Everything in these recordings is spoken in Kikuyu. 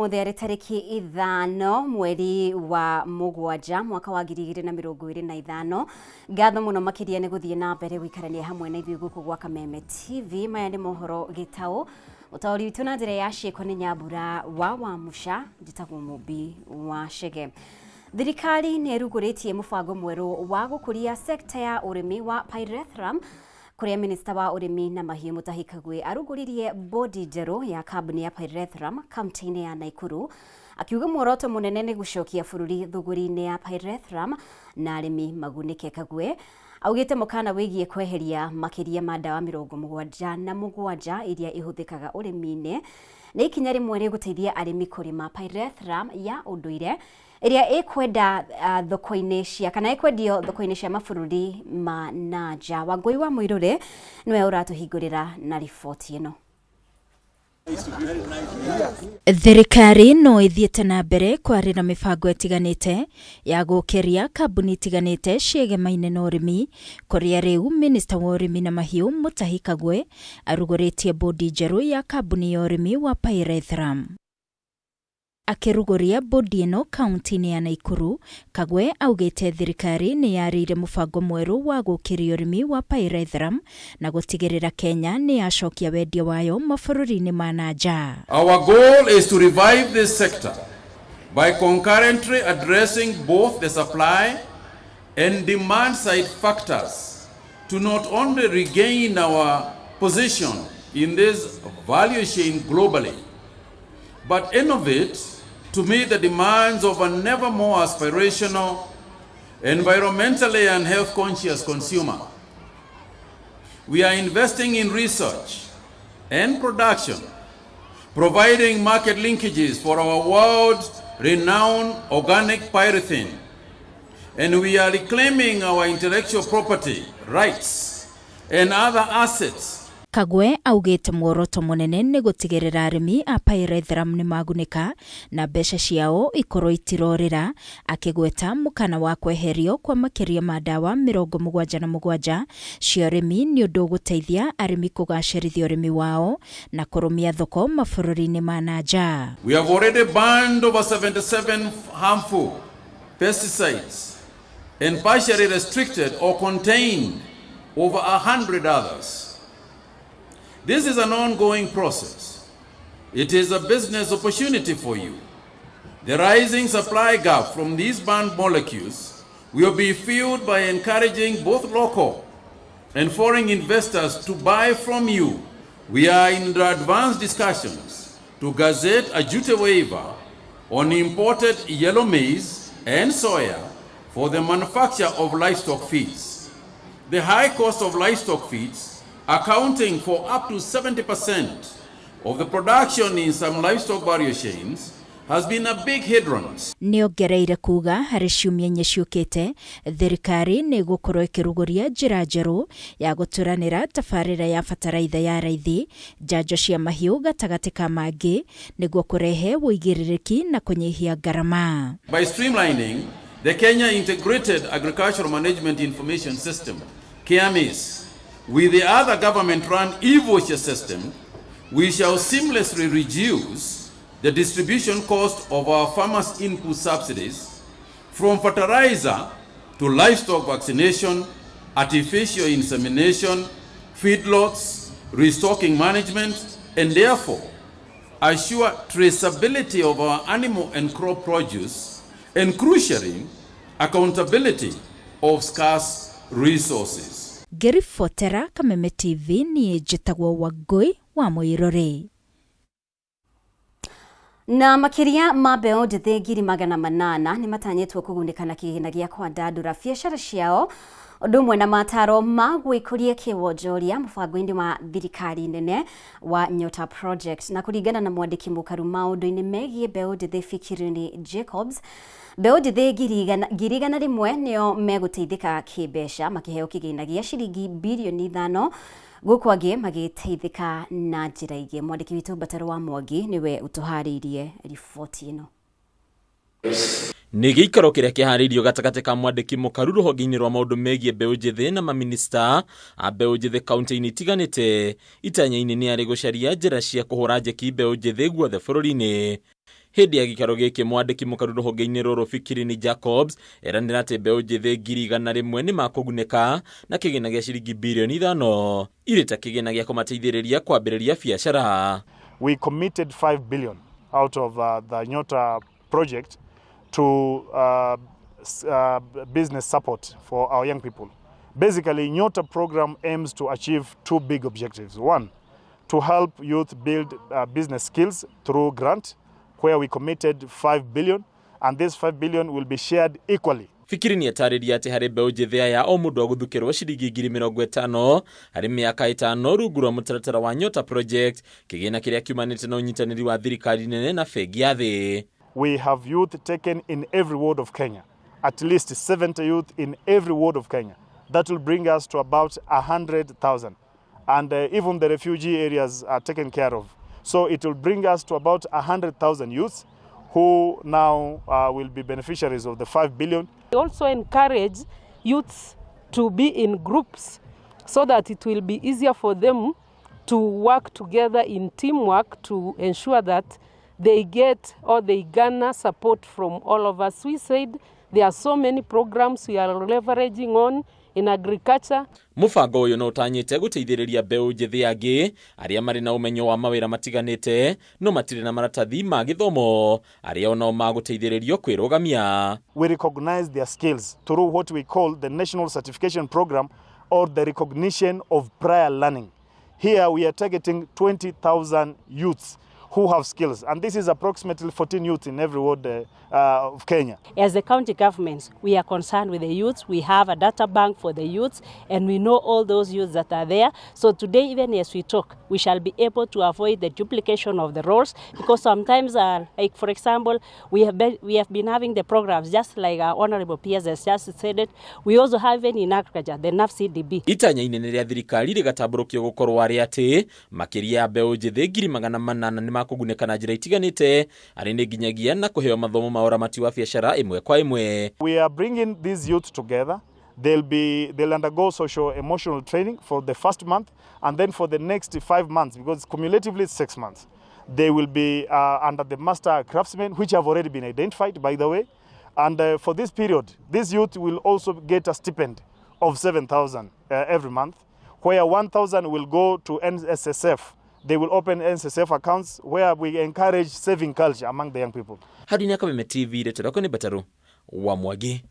Ũmũthĩ arĩ tarĩki 5 mweri wa 7 mwaka wa 2025. Ngatho mũno makĩria nĩ gũthiĩ na mbere gũikarania hamwe na ithuĩ gũkũ gwa Kameme TV. Maya nĩ mohoro gĩtaũ. Ũtaũri witũ na njĩra ya ciĩko nĩ Nyambura wa Wamuca, njĩtagwo Mũmbi wa Chege. Thirikari nĩ ĩrugũrĩtie mũbango mwerũ wa gũkũria sekta ya ũrĩmi wa Pyrethrum, kũrĩa minista wa ũrĩmi na mahiũ Mutahi Kagwe arugũririe bodi njerũ ya kambuni ya Pyrethrum kaunti-inĩ ya Nakuru, akiuga muoroto mũnene nĩ gũcokia bũrũri thũgũri-inĩ ya Pyrethrum na arĩmi magunĩke. Kagwe augĩte mũkana wĩgiĩ kweheria makĩria ma ndawa 77 iria ihũthĩkaga ũrĩmi-inĩ nĩ ikinya rĩmwe rĩgũteithia arĩmi kũrĩma Pyrethrum ya ũndũire ĩrĩa ĩkwenda thoko-inĩ cia kana ĩkwendio thoko-inĩ cia mabũrũri ma na nja. Wangũi wa Mũirũrĩ nĩwe ũratũhingũrĩra na riboti ĩno. Thirikari no ĩthiĩte na mbere kwarĩra mĩbango ĩtiganĩte ya gũkĩria kambuni itiganĩte ciegemaine na ũrĩmi, kũrĩa rĩu minista wa ũrĩmi na mahiũ Mutahi Kagwe arugũrĩtie bodi njerũ ya kambuni ya ũrĩmi wa Pyrethrum. Akĩrugũria bodi ĩno kaunti-inĩ ya Nakuru, Kagwe augĩte thirikari nĩ yarĩire mũbango mwerũ wa gũkĩria ũrĩmi wa Pyrethrum na gũtigĩrĩra Kenya nĩ yacokia wendia wayo mabũrũri-inĩ ma na nja. Our goal is to revive this sector by concurrently addressing both the supply and demand side factors to not only regain our position in this value chain globally, but innovate to meet the demands of an ever more aspirational, environmentally and health conscious consumer. We are investing in research and production, providing market linkages for our world-renowned organic pyrethrin, and we are reclaiming our intellectual property rights and other assets. Kagwe augĩte muoroto mũnene nĩ gũtigĩrĩra arĩmi a Pyrethrum nĩ magunĩka na mbeca ciao ikorwo itirorĩra, akĩgweta mũkana wa kweherio kwa makĩria ma ndawa 77 cia ũrĩmi nĩ ũndũ ũgũteithia arĩmi kũgacĩrithia ũrĩmi wao na kũrũmia thoko mabũrũri-inĩ ma na nja. We have already banned over 77 harmful pesticides and partially restricted or contained over 100 others. This is an ongoing process. It is a business opportunity for you. The rising supply gap from these banned molecules will be filled by encouraging both local and foreign investors to buy from you. We are in the advanced discussions to gazette a duty waiver on imported yellow maize and soya for the manufacture of livestock feeds. The high cost of livestock feeds, accounting for up to 70% of the production in some livestock value chains, has been a big hindrance. Nĩongereire kuga harĩ ciumia 4 ciũkĩte thirikari nĩ ĩgũkorwo ĩkĩrugũria njĩra njerũ ya gũtũranĩra tabarĩra ya bataraitha ya raithi, njanjo cia mahiũ gatagatĩ ka mangĩ, nĩguo kũrehe ũigĩrĩrĩki na kũnyihia ngarama. By streamlining the Kenya Integrated Agricultural Management Information System, KIAMIS, with the other government-run e-voucher system, we shall seamlessly reduce the distribution cost of our farmers' input subsidies from fertilizer to livestock vaccination, artificial insemination, feedlots, restocking management, and therefore assure traceability of our animal and crop produce, and crucially, accountability of scarce resources. Ngĩribotera Kameme TV niĩ njĩtagwo Wangũi wa Mũirũrĩ. Na makĩria ma mbeũ njĩthĩ 800,000 nĩ matanyĩtwo kũgunĩka na kĩgĩna gĩa kwandandũra biacara ciao, ũndũ ũmwe na mataro ma gwĩkũria kĩwonjoria mũbango-inĩ wa thirikari nene wa Nyota Project. Na kũringana na mwandĩki mũkaru maũndũ-inĩ megiĩ mbeũ njĩthĩ Fikirini Jacobs, mbeũ njĩthĩ 100,000 nĩo megũteithĩka kĩmbeca makĩheo kĩgĩna gĩa ciringi birioni 5, gũkũ angĩ magĩteithĩka na njĩra ingĩ. Mwandĩki witũ Mbataro wa Mwangi nĩwe ũtũharĩirie riboti ĩno. Nĩ gĩikaro kĩrĩa kĩharĩirio gatagatĩ ka mwandĩki mũkaru rũhonge-inĩ rwa maũndũ megiĩ mbeũ njĩthĩ na maminista a mbeũ njĩthĩ kaunti-inĩ itiganĩte. Itanya-inĩ nĩ arĩ gũcaria njĩra cia kũhũra njeki mbeũ njĩthĩ guothe bũrũri-inĩ. Hĩndĩ ya gĩikaro gĩkĩ mwandĩki mũkaru rũhonge-inĩ rũrũ Fikirini Jacobs eranĩra atĩ mbeũ njĩthĩ 100,000 nĩ makũgunĩka na kĩgĩna gĩa ciringi birioni 5 irĩ ta kĩgĩna gĩa kũmateithĩrĩria kwambĩrĩria biacara. We committed 5 billion out of the Nyota project to business support for our young people. Basically, Nyota program aims to achieve two big objectives. One, to help youth build business skills through grant, where we committed 5 billion, and this 5 billion will be shared equally. Fikirini atarĩria atĩ harĩ mbeũ njĩthĩ aya o mũndũ agũthukĩrwo ciringi 50,000 harĩ mĩaka 5 rungu rwa mũtaratara wa Nyota Project, kĩgĩna kĩrĩa kiumanĩte na ũnyitanĩri wa thirikari nene na bengi ya thĩ. We have youth taken in every ward of Kenya, at least 70 youth in every ward of Kenya. That will bring us to about 100,000. And even the refugee areas are taken care of. So it will bring us to about 100,000 youths who now will be beneficiaries of the 5 billion. We also encourage youths to be in groups so that it will be easier for them to work together in teamwork to ensure that they get or they garner support from all of us. We said there are so many programs we are leveraging on in agriculture. Mũbango ũyũ no ũtanyĩte gũteithĩrĩria mbeũ njĩthĩ angĩ arĩa marĩ na ũmenyo wa mawĩra matiganĩte no matirĩ na maratathi ma gĩthomo arĩa onao magũteithĩrĩrio kwĩrũgamia. We recognize their skills through what we call the National Certification Program or the recognition of prior learning. Here we are targeting 20,000 youths who have skills, and this is approximately 14 youths in every ward of Kenya. As the county governments, we are concerned with the youths. We have a data bank for the youths, and we know all those youths that are there. So today, even as we talk, we shall be able to avoid the duplication of the roles, because sometimes, like for example, we have been having the programs, just like our Honorable PS has just said it. We also have even in agriculture, the NAFCDB. Itanya inene rĩa thirikari rĩgatambũrũkio gũkorwo arĩ atĩ makĩria ya mbeũ njĩthĩ 800,000 nĩ makũgunĩka na njĩra itiganĩte arĩ nĩ nginyagia na kũheo mathomo ma ũramati wa biacara ĩmwe kwa ĩmwe. We are bringing these youth together. They'll undergo social emotional training for the first month, and then for the next 5 months, because cumulatively it's 6 months, they will be under the master craftsmen, which have already been identified, by the way. And for this period, this youth will also get a stipend of 7,000 every month, where 1,000 will go to NSSF. They will open NSSF accounts where we encourage saving culture among the young people. Hadi Kameme TV, rĩtwa rĩakwa nĩ Mbataru wa Mwangi.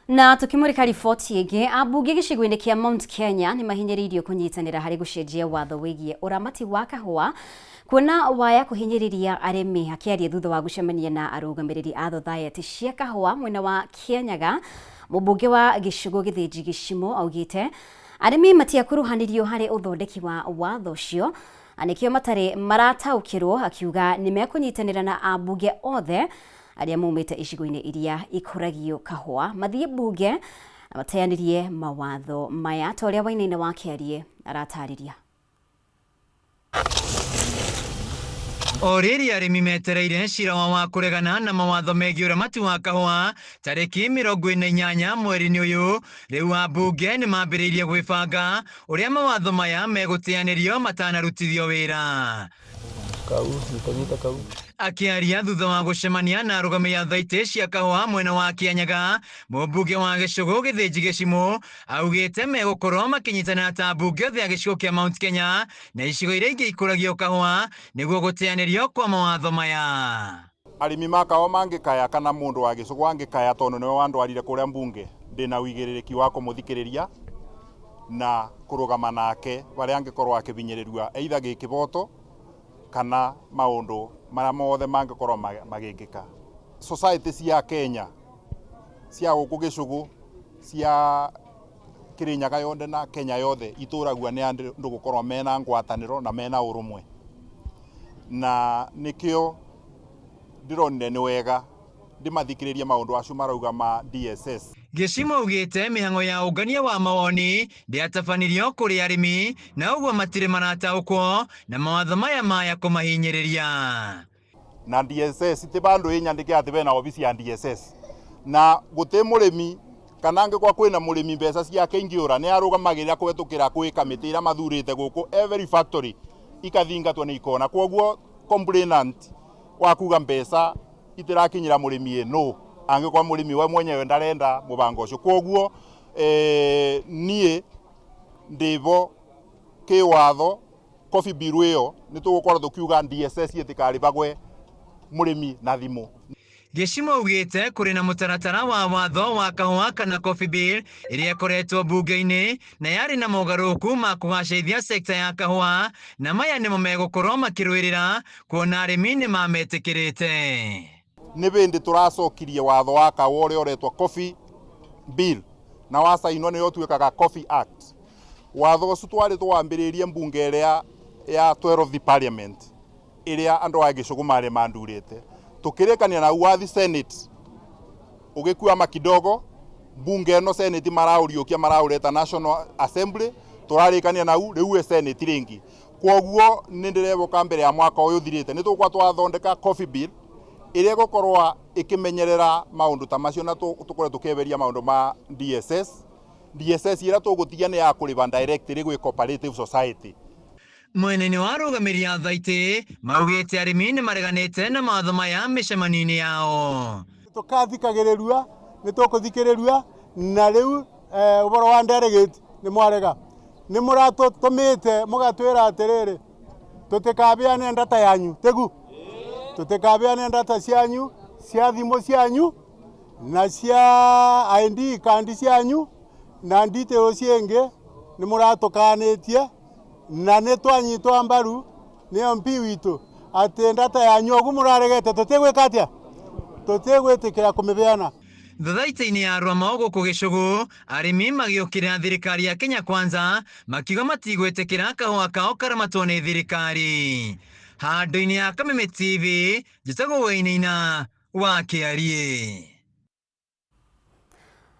Na tukimurika riboti ĩngĩ, ambunge gĩcigo-inĩ kĩa Mount Kenya nĩ mahinyĩrĩirio kũnyitanĩra harĩ gũcenjia watho wĩgiĩ ũramati wa kahũa kuona waya kũhinyĩrĩria arĩmi. Akĩaria thutha wa gũcemania na arũgamĩrĩri a thothaĩtĩ cia kahũa mwena wa Kianyaga, mũmbunge wa gĩcigo Gĩthĩnji Gĩcimo augĩte arĩmi matiakuruhanirio harĩ ũthondeki wa watho ũcio na nĩkĩo matarĩ marataũkĩrwo, akiuga nĩ mekũnyitanĩra na ambunge othe arĩa maumĩte icigo-inĩ iria ikũragio kahũa mathiĩ mbunge na mateanĩrie mawatho maya ta ũrĩa Wainaina wa Kĩarie aratarĩria. O rĩrĩ arĩmi metereire cira wa kũregana na mawatho megiĩ ũramati wa kahũa tarĩki 48 mweri-inĩ ũyũ, rĩu ambunge nĩ mambĩrĩirie gwĩbanga ũrĩa mawatho maya megũteanĩrio matanarutithio wĩra. Akĩaria thutha wa gũcemania na arũgamĩrĩri a thaitĩ cia kahũa mwena wa Kianyaga, mũmbunge wa gĩcũgũ Gĩthĩnji Gĩcimũ augĩte megũkorwo makĩnyitanĩra ta ambunge othe a gĩcigo kĩa Mount Kenya na icigo iria ingĩ ikũragio kahũa nĩguo gũteanĩrio kwa mawatho maya. Arĩmi ma kahũa mangĩkaya kana mũndũ wa gĩcũgũ angĩkaya tondũ nĩwe wandwarire kũrĩa mbunge, ndĩna ũigĩrĩrĩki wa kũmũthikĩrĩria na kũrũgama nake harĩa angĩkorwo akĩhinyĩrĩrua either gĩkĩboto kana maũndũ marĩa mothe mangĩkorwo magĩkĩka. Society cia Kenya cia gũkũ gĩcũgũ cia Kĩrĩnyaga yothe na Kenya yothe itũragua nĩ andũ gũkorwo mena ngwatanĩro na mena ũrũmwe, na nĩkĩo ndĩronire nĩ wega ndĩmathikĩrĩrie maũndũ acio marauga ma DSS. Gĩcimo augĩte mĩhang'o ya ũngania wa mawoni ndĩatabanirio kũrĩ arĩmi na ũguo matirĩ marataũkwo na mawatho maya maya kũmahinyĩrĩria. Na DSS ti bandũ ĩnyandĩke atĩ bena obici ya DSS na gũtĩ mũrĩmi kana angĩkorwo kwĩna mũrĩmi mbeca ciake ingĩũra nĩ arũgamagĩrĩra kũhetũkĩra kwĩ kamĩtĩ ĩrĩa mathurĩte gũkũ every factory ikathingatwo nĩ ikona. Kwoguo complainant Wa kuga mbeca itirakinyira murimi no angĩkorwo mũrĩmi we mwenyewe ndarenda mũbango ũcio. Kwoguo niĩ ndĩvo kĩwatho coffee bill ĩyo nĩ tũgũkorwo tũkiuga DSS ĩtikarĩbagwe mũrĩmi na thimũ. Gĩcimo augĩte kũrĩ na mũtaratara wa watho wa kahũa kana coffee bill ĩrĩa ĩkoretwo mbunge-inĩ na yarĩ na mogarũrũku ma kũgacĩrithia sekta ya kahũa, na maya nĩmo megũkorwo makĩrũĩrĩra kuona arĩmi nĩ mametĩkĩrĩte. Nĩ bĩndĩ tũracokirie watho wa kahũa ũrĩa ũretwo coffee bill na wacainwo nĩyo ũtuĩkaga Coffee Act. Watho ũcio twarĩ twambĩrĩrie mbunge ĩrĩa ya 12th parliament ĩrĩa andũ a gĩcũgũ marĩ mandurĩte, tukirikania na wathi Senate ũgĩkuama kidogo, mbunge ĩno Senate maraũriũkia maraũreta National Assembly, tũrarĩkania nau rĩu ĩ Senate rĩngĩ. Kwoguo nĩ ndĩreboka mbere ya mwaka ũyũ ũthirĩte nĩ tũgũkorwo twathondeka coffee bill ĩrĩa ĩgũkorwo ĩkĩmenyerera maũndũ ta macio na tũkorwo tũkĩeberia maũndũ ma DSS. DSS ĩrĩa tũgũtigia nĩ ya kũrĩba direct gwĩ cooperative society. Mwena-inĩ wa arũgamĩrĩri a thaitĩ maugĩte arĩmi nĩ mareganĩte na mawatho maya mĩcemanio-inĩ yao. Tũkathikagĩrĩrua nĩ tũkũthikĩrĩrua na rĩu ũhoro wa delegate nĩ mwarega, nĩ mũratũtũmĩte mũgatwĩra atĩrĩrĩ tũtikabeane data yanyu tegu tũtikabeane data cianyu cia thimũ cianyu na cia ID kandi cianyu na details ciĩngĩ, nĩ mũratũkanĩtie na nĩ twanyitwo mbaru nĩ MP witũ atĩ data yanyu ũguo mũraregete tũtigwĩka atĩa, tũtigwĩtĩkĩra kũmĩbeana. Thothaitĩ-inĩ ya Rwamao gũkũ gĩcũgũ, arĩmi magĩũkĩrĩra thirikari ya Kenya Kwanza makiuga matigwĩtĩkĩra kahũa kao karamatwo nĩ thirikari. Handũ-inĩ ya Kameme TV, njĩtagwo Wainaina wa Kĩariĩ.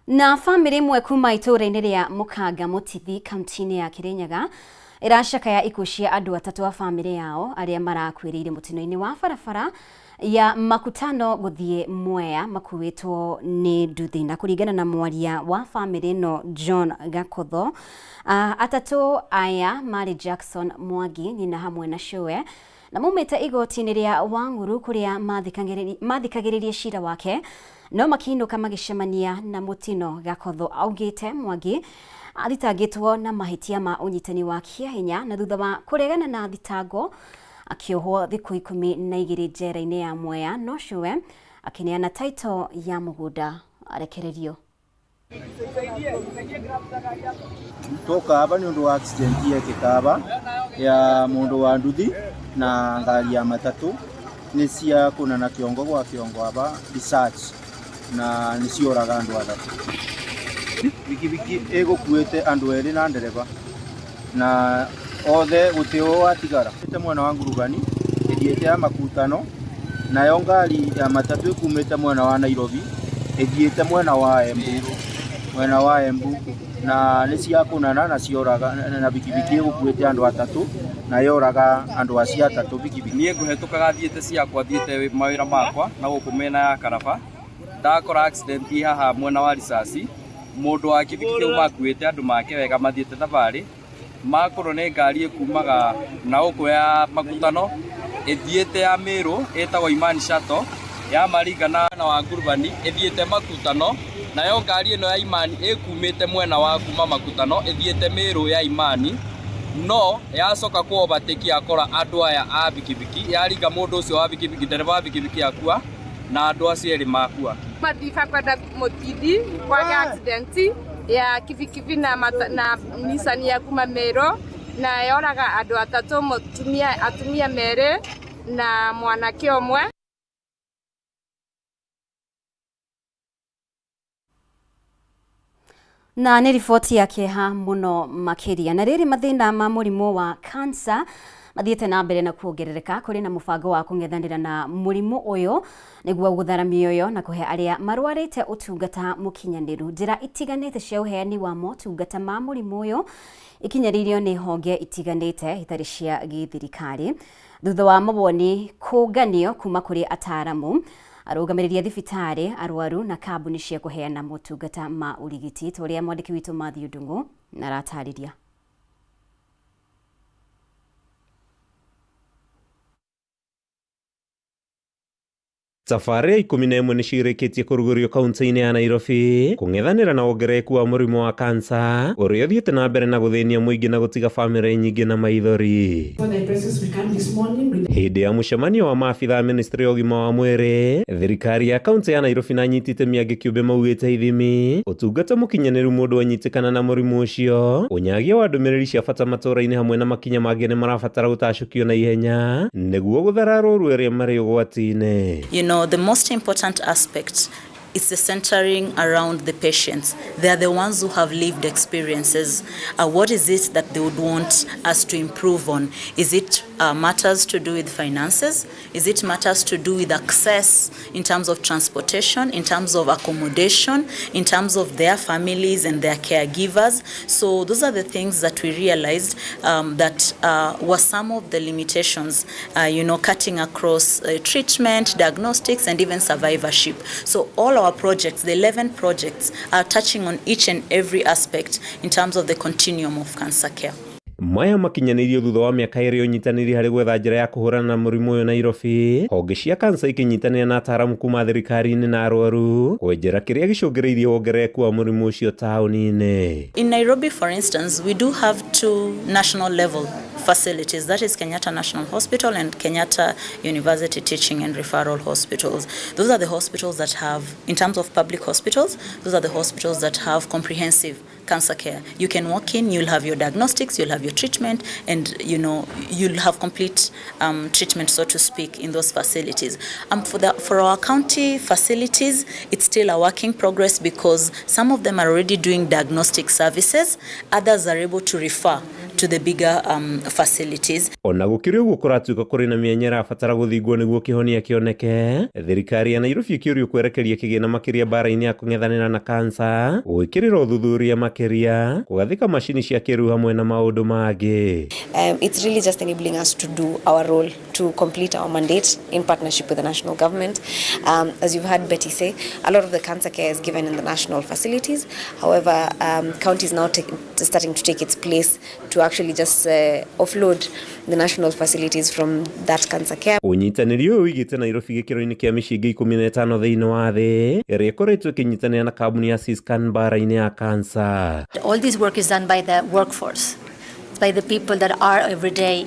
Na bamĩrĩ ĩmwe kuma itũũra-inĩ rĩa Mũkanga Mũtithi kaunti-inĩ ya Kĩrĩnyaga ĩracakaya ikuũ cia andũ atatũ a bamĩrĩ yao arĩa marakuĩrĩire mũtino-inĩ wa barabara ya Makutano gũthiĩ Mwea makuĩtwo nĩ nduthi. Na kũringana na mwaria wa bamĩrĩ ĩno John Gakotho, atatũ aya marĩ Jackson Mwangi, nyina hamwe na cũwe, na maumĩte igoti-inĩ rĩa Wang'uru kũrĩa mathikagĩrĩria cira wake no makiinũka magĩcemania na mũtino. Gakotho augĩte Mwangi athitangĩtwo na mahĩtia ma ũnyitani wa kĩahinya na thutha wa kũregana na thitango akĩohwo thikũ 12 njera-inĩ ya Mwea, no cũwe akĩneana title ya mũgũnda arekererio. Toka aba nĩ ũndũ wa accident yekĩka aba ya mũndũ wa nduthi na ngari ya matatũ nĩ cia kũnana kĩongo gwa kĩongo aba research na nĩ cioraga andũ atatũ. Bikibiki ĩgũkuĩte andũ erĩ na ndereba na othe gũtĩ ũũ watigara. Ĩte mwena wa Ngurubani ĩthiĩte ya Makutano, nayo ngari ya matatũ ĩkumĩte mwena wa Nairobi ĩthiĩte mwena wa Embu, mwena wa Embu na nĩ ciakũnana na cioraga na bikibiki ĩgũkuĩte andũ atatũ na yoraga andũ acio atatũ bikibiki. Niĩ ngũhetũkaga thiĩte ciakwa thiĩte mawĩra makwa na gũkũ mĩena ya Karaba, ndakora accident haha mwena wa Risasi, mũndũ wa kibikibiki kĩu makuĩte andũ make wega mathiĩte thabarĩ, makorwo nĩ ngari ĩkumaga na gũkũ ya Makutano ĩthiĩte ya Meru ĩtagwo Imani Shuttle ya Maringa na mwena wa Ngurubani ĩthiĩte Makutano, nayo ngari ĩno ya Imani ĩkumĩte mwena wa kuma Makutano ĩthiĩte Meru ya Imani, no yacoka kũ overtake yakora andũ aya a bikibiki, yaringa mũndũ ũcio wa bikibiki, ndereba wa bikibiki akua na andũ acio erĩ makua. Mathiba kwenda Mũtindi kwaga accident ya kibikibi na Nissan ya kuma Meru na yoraga andũ atatũ, mũtumia, atumia merĩ na mwanake ũmwe. Na nĩ riboti ya kĩeha mũno makĩria. Na rĩrĩ mathĩna ma mũrimũ wa cancer mathiĩte na mbere na kuongerereka, kũrĩ na mũbango wa kũng'ethanĩra na mũrimũ ũyũ nĩguo gũthara mĩoyo na kũhe arĩa marwarĩte ũtungata mũkinyanĩru. Njĩra itiganĩte cia ũheani wa motungata ma mũrimũ ũyũ ikinyĩrĩirio nĩ honge itiganĩte itarĩ cia gĩthirikari thutha wa mawoni kũnganio kuma kũrĩ ataaramu, arũgamĩrĩri a thibitarĩ, arwaru na kambuni cia kũheana motungata ma ũrigiti, ta ũrĩa mwandĩki witũ Matthew Ndung'u aratarĩria. Tabarĩra 11 nĩcio irĩkĩtie kũrugũrio kaunti-inĩ ya Nairobi kũng'ethanĩra na wongerereku wa mũrimũ wa kansa ũrĩa ũthiĩte na mbere na gũthĩnia mũingĩ na gũtiga bamĩrĩ nyingĩ na maithori. Hĩndĩ ya mũcemanio wa maabitha a ministry ya ũgima wa mwĩrĩ, thirikari ya kaunti ya Nairobi na anyiti itemi angĩ kĩũmbe maugĩte ithimi, ũtungata mũkinyanĩru mũndũ anyitĩkana na mũrimũ ũcio, ũnyagia wa ndũmĩrĩri cia bata matũra-inĩ hamwe na makinya mangĩ nĩ marabatara gũtacũkio na ihenya nĩguo gũthara arwaru arĩa marĩ ũgwati-inĩ. The most important aspect is the centering around the patients. They are the ones who have lived experiences. What is it that they would want us to improve on? Is it matters to do with finances? Is it matters to do with access in terms of transportation, in terms of accommodation, in terms of their families and their caregivers? So those are the things that we realized that were some of the limitations, cutting across treatment, diagnostics, and even survivorship. So all our projects, the 11 projects, are touching on each and every aspect in terms of the continuum of cancer care. Maya makinyanĩirio thutha wa mĩaka 2 ũnyitanĩri harĩ gwetha njĩra ya kũhũrana na mũrimũ ũyũ Nairobi, honge cia kansa ikĩnyitanĩra na ataaramu kuma thirikari-inĩ na arwaru kwenjera kĩrĩa gĩcũngĩrĩirie wongerereku wa mũrimũ ũcio taũni-inĩ. In Nairobi, for instance, we do have 2 national level facilities, that is Kenyatta National Hospital and Kenyatta University Teaching and Referral Hospitals. Those are the hospitals that have, in terms of public hospitals, those are the hospitals that have comprehensive cancer care. You can walk in, you'll have your diagnostics, you'll have your treatment, and you'll have complete treatment, so to speak, in those facilities. For our county facilities, it's still a work in progress because some of them are already doing diagnostic services, others are able to refer to the bigger facilities. Ona gũkĩrĩ ũguo kũratuĩka kũrĩ na mĩanya ĩrabatara gũthingwo nĩguo kĩhonia kĩoneke, thirikari ya Nairobi ĩkĩũrio kwerekeria kĩgĩna makĩria mbara-inĩ ya kũng'ethanĩra na kansa, gwĩkĩrĩra ũthuthuria makĩria, kũgathĩka macini cia kĩrĩu hamwe na maũndũ mangĩ. It's really just enabling us to do our role, to complete our mandate in partnership with the national government. As you've heard Betty say, a lot of the cancer care is given in the national facilities. However, county is now starting to take its place to actually just offload the national facilities from that cancer care. Ũnyitanĩri ũyũ ũigĩte Nairobi gĩkĩro-inĩ kĩa mĩciĩ ĩngĩ 15 thĩinĩ wa thĩ ĩrĩa ĩkoretwo ĩkĩnyitanĩra na kambuni ya Siscan mbara-inĩ ya kansa. All this work is done by the workforce, by the people that are every day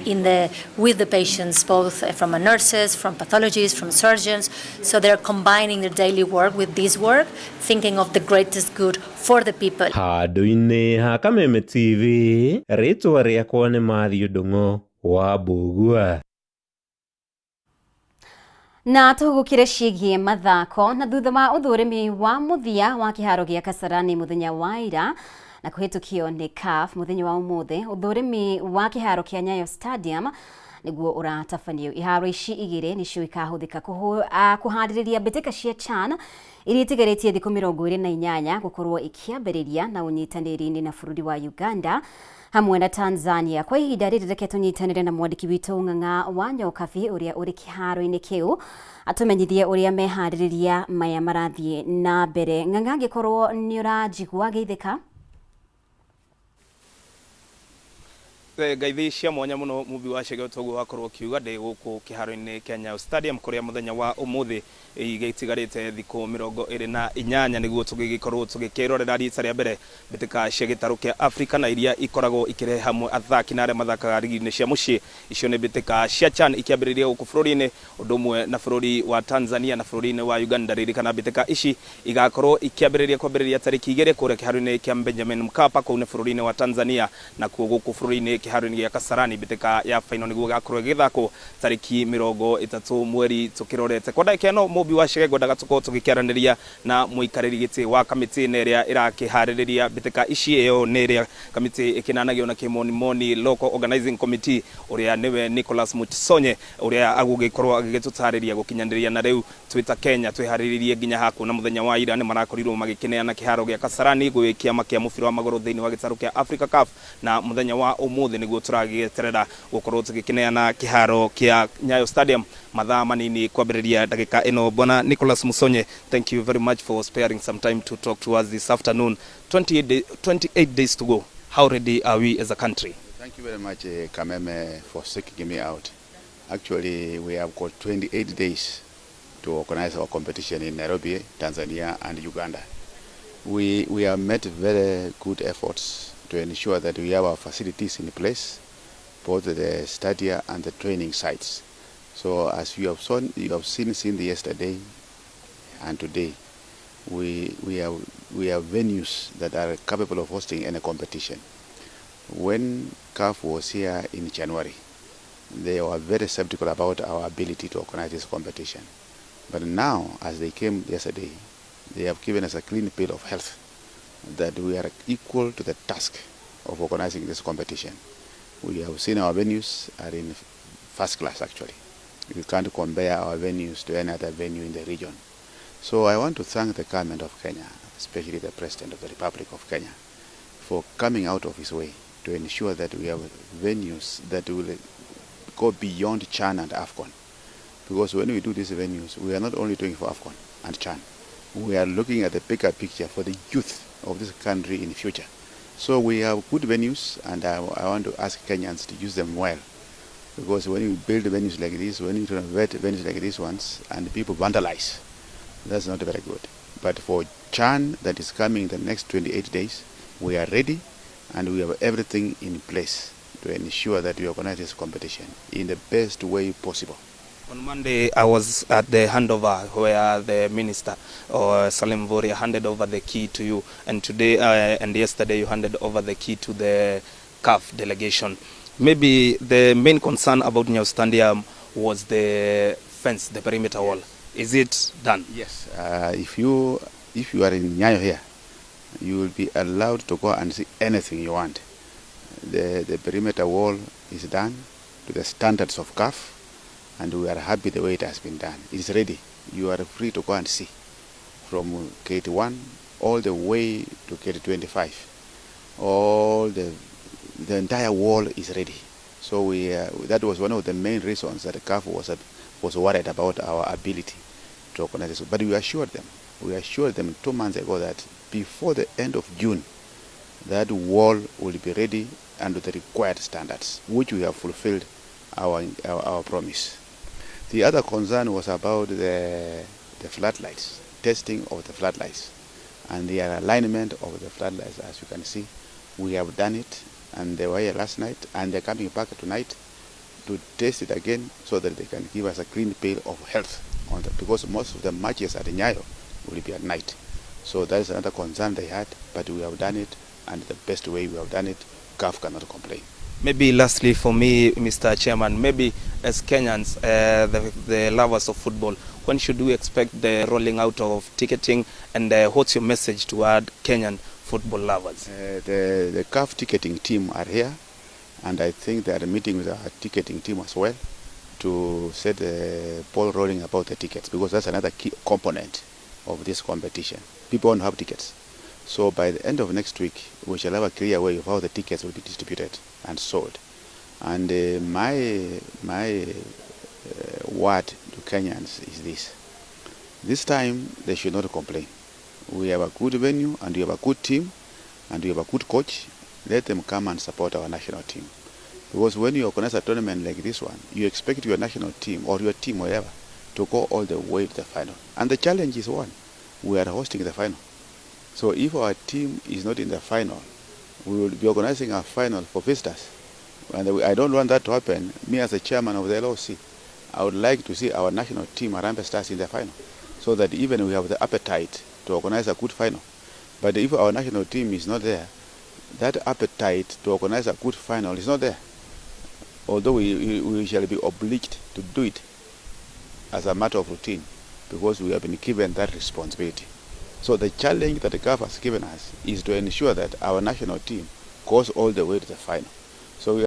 with the patients, both from nurses, from pathologists, from surgeons. So they're combining their daily work with this work, thinking of the greatest good for the people. Handũ-inĩ ha Kameme TV, rĩtwa rĩakwa nĩ Matthew Ndung'u wa Mbugua. Na tũhũgũkĩre ciĩgiĩ mathako na thutha wa ũthũrimi wa mũthia wa kĩharo gĩa Kasarani mũthenya wa ira na kũhĩtũkio nĩ CAF mũthenya wa ũmũthĩ, ũthũrimi wa kĩharo kĩa Nyayo Stadium nĩguo ũratabanio. Iharo ici igĩrĩ nĩcio ikahũthĩka kũharĩrĩria mbĩtĩka cia CHAN iria itigarĩtie thikũ 28 gũkorwo ikĩambĩrĩria na ũnyitanĩri-inĩ na bũrũri wa Uganda hamwe na Tanzania. Kwa ihinda rĩrĩ reke tũnyitanĩre na mwandĩki witũ Ng'ang'a wa Nyokabi ũrĩa ũrĩ kĩharo-inĩ kĩu atũmenyithie ũrĩa meharĩrĩria maya marathiĩ na mbere. Ng'ang'a, angĩkorwo nĩ ũranjigua geithĩka. Ngaithi cia mwanya muno mubi wa Chege toguo wakorwo kiuga ndĩ gũkũ kĩharo-inĩ kĩa Nyayo Stadium kũrĩa mũthenya wa ũmũthĩ igĩtigarĩte thikũ 28 nĩguo tũgĩgĩkorwo tũgĩkĩrorera rita rĩa mbere mbĩtĩka cia gĩtarũ kĩa Afrika na iria ikoragwo ikĩrehe hamwe athaki na arĩa mathakaga rigi-inĩ cia mũciĩ. Icio nĩ mbĩtĩka cia CHAN ikĩambĩrĩria gũkũ bũrũri-inĩ ũndũ ũmwe na bũrũri wa Tanzania na bũrũri-inĩ wa Uganda. Ririkana mbĩtĩka ici igakorwo ikĩambĩrĩria kwambĩrĩria tarĩki 2 kũrĩa kĩharo-inĩ kĩa Benjamin Mkapa kũu nĩ bũrũri-inĩ wa Tanzania, na kuo gũkũ bũrũri-inĩ kĩharo-inĩ gĩa Kasarani mbĩtĩka ya final nĩguo ĩgakorwo ĩgĩthakwo tarĩki 30 mweri tũkĩrorete. Kwa ndagĩka ĩno Mũmbi wa Chege ngwendaga tũkorwo tũgĩkĩaranĩria na mũikarĩri gĩtĩ wa kamĩtĩ ĩno ĩrĩa ĩrakĩharĩrĩria mbĩtĩka ici, ĩyo nĩ ĩrĩa kamĩtĩ ĩkĩnanagio na kĩmonimoni Local Organizing Committee, ũrĩa nĩwe Nicholas Mutisonye, ũrĩa agũgĩkorwo agĩgĩtũtarĩria gũkinyanĩria na rĩu twĩta Kenya twĩharĩrĩrie nginya haku na mũthenya wa ira nĩ marakorirwo magĩkĩneana kĩharo gĩa Kasarani gwĩ kĩama kĩa mũbira wa magũrũ thĩinĩ wa gĩtarũ kĩa Africa CAF, na mũthenya wa ũmũthĩ nĩguo tũragĩeterera gũkorwo tũgĩkĩneana kĩharo kĩa Nyayo Stadium mathaa manini kwambĩrĩria ndagĩka ĩno. Bwana Nicholas Musonye, thank you very much for sparing some time to talk to us this afternoon. 28 days to go. How ready are we as a country? Thank you very much, Kameme, for seeking me out. Actually, we have got 28 days to organize our competition in Nairobi, Tanzania and Uganda. We have made very good efforts to ensure that we have our facilities in place, both the stadia and the training sites. So as you have seen yesterday and today, we have venues that are capable of hosting any competition. When CAF was here in January, they were very skeptical about our ability to organize this competition. But now, as they came yesterday, they have given us a clean bill of health that we are equal to the task of organizing this competition. We have seen our venues are in first class, actually. We can't compare our venues to any other venue in the region. So I want to thank the government of Kenya, especially the President of the Republic of Kenya, for coming out of his way to ensure that we have venues that will go beyond CHAN and AFCON. Because when we do these venues, we are not only doing for AFCON and CHAN. We are looking at the bigger picture for the youth of this country in the future. So we have good venues, and I want to ask Kenyans to use them well. Because when you build venues like this, when you renovate venues like these ones, and people vandalize, that's not very good. But for CHAN that is coming in the next 28 days, we are ready and we have everything in place to ensure that we organize this competition in the best way possible. On Monday, I was at the handover where the minister, Salim Mvurya, handed over the key to you. And today and yesterday, you handed over the key to the CAF delegation. Maybe the main concern about Nyayo Stadium was the fence, the perimeter wall. Is it done? Yes. If you are in Nyayo here, you will be allowed to go and see anything you want. The perimeter wall is done to the standards of CAF, and we are happy the way it has been done. It is ready. You are free to go and see from gate 1 all the way to gate 25. All the entire wall is ready. So we that was one of the main reasons that the CAF was worried about our ability to organize this. But we assured them. We assured them 2 months ago that before the end of June, that wall will be ready and to the required standards, which we have fulfilled our promise. The other concern was about the floodlights, testing of the floodlights, and the alignment of the floodlights. As you can see, we have done it, and they were here last night, and they're coming back tonight to test it again so that they can give us a clean bill of health on the, because most of the matches at Nyayo will be at night. So that is another concern they had, but we have done it, and the best way we have done it, CAF cannot complain. Maybe lastly for me, Mr. Chairman, maybe as Kenyans, the lovers of football, when should we expect the rolling out of ticketing, and what's your message to add Kenyan football lovers? The CAF ticketing team are here, and I think they are meeting with our ticketing team as well to set the ball rolling about the tickets, because that's another key component of this competition. People won't have tickets. So by the end of next week, we shall have a clear way of how the tickets will be distributed and sold. And my word to Kenyans is this. This time, they should not complain. We have a good venue, and we have a good team, and we have a good coach. Let them come and support our national team. Because when you organize a tournament like this one, you expect your national team or your team, whatever, to go all the way to the final. And the challenge is one. We are hosting the final. So if our team is not in the final, we will be organizing a final for visitors. And I don't want that to happen. Me as the chairman of the LOC, I would like to see our national team, Harambee Stars, in the final, so that even we have the appetite to organize a good final. But if our national team is not there, that appetite to organize a good final is not there. Although we shall be obliged to do it as a matter of routine, because we have been given that responsibility. So the challenge that the CAF has given us is to ensure that our national team goes all the way to the final. So we